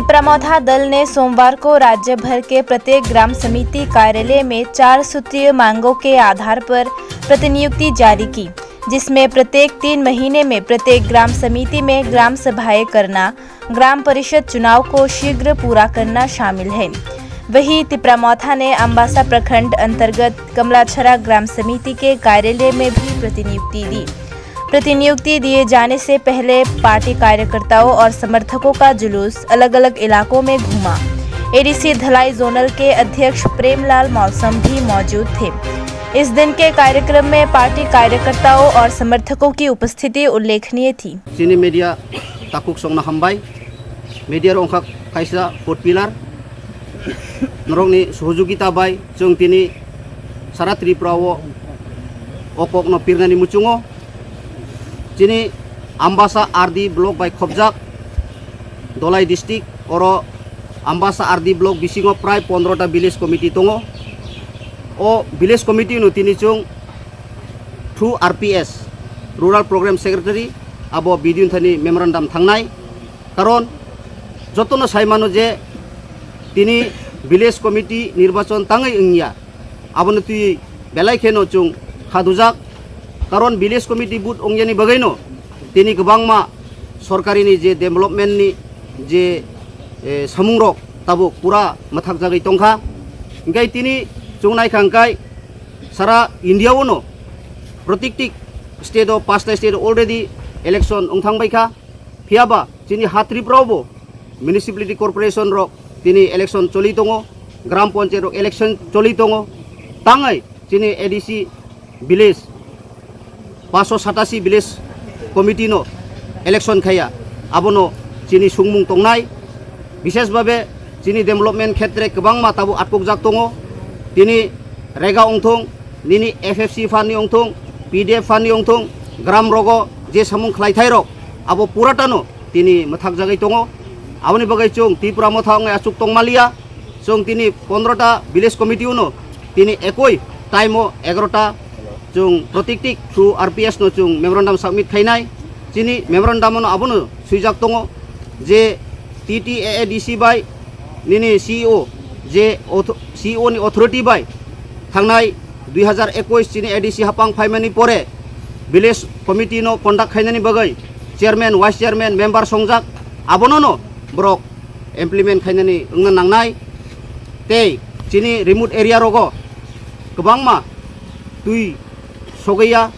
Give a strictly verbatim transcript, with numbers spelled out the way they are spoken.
तिपरा मोथा दल ने सोमवार को राज्य भर के प्रत्येक ग्राम समिति कार्यालय में चार सूत्रीय मांगों के आधार पर प्रतिनियुक्ति जारी की, जिसमें प्रत्येक तीन महीने में प्रत्येक ग्राम समिति में ग्राम सभाएं करना, ग्राम परिषद चुनाव को शीघ्र पूरा करना शामिल है। वहीं तिपरा मोथा ने अम्बासा प्रखंड अंतर्गत कमलाछरा ग्राम समिति के कार्यालय में भी प्रतिनियुक्ति दी। प्रतिनियुक्ति दिए जाने से पहले पार्टी कार्यकर्ताओं और समर्थकों का जुलूस अलग-अलग इलाकों में घूमा। एडीसी धलाई जोनल के अध्यक्ष प्रेमलाल मौसम भी मौजूद थे। इस दिन के कार्यक्रम में पार्टी कार्यकर्ताओं और समर्थकों की उपस्थिति उल्लेखनीय थी। Chini media takhuk songno hambai. Media rok wngkha kaisa fourth pillar. Norokni sohojogita bai chwng tini sara Tripura o o kokno pirnani muchungo. Chini Ambasa R D block bai khobjak Dholai district, oro Ambasa R D block bisingo prai pondro ta village committee tongo. O village committee no tini chwng through R P S, Rural Program Secretary, abo B D O ni thani memorandum thangnai. Karon jotono sai mano je tini village committee nirbachon tangwi wngya, abono twi belai kheno chwng khadujak. Karon village committee vote wngyani bagwino tini kwbangma sorkarini je development ni je, eh, samungrok tabuk pura mwthakjagwi tongkha. Hingkai tini chwng naikha hingkai sara India o no protikti state o, pasta state o already election wngthang baikha. Phiyaba chini ha Tripura o bo municipality corporation rok tini election choli tongo, gram panchayat rok election choli tongo. Tangwi chini A D C village, paanso satasi village committee no election khaiya, abono chini sungmung tongnai. Bishesh babe chini development khetre kwbangma tabuk atkukjak tongo. Tini rega wngthung, nini F F C fund ni wngthung, P D F fund ni wngthung, gram rogo je samung khlaithai rok, abo puratano tini mwthakjagwi tongo. Aboni bagwi chwng Tripura motha wngwi achuk tongmaliya. Chwng tini pondro ta village committee uno tini ekoi time o egaroh ta chwng protikti through R P S no chwng memorandum submit khainai. Chini memorandum no abono swijak tongo je T T A A D C bai nini C E O je auth-, C E O ni authority bai thangnai dui hazar ekush chini A D C hapang phaimani pore village committee no conduct khainani bagwi chairman, vice chairman, member songjak, abono no borok implement khainani wngna nangnai. Tei chini remote area rogo kwbangma twi sogaiya,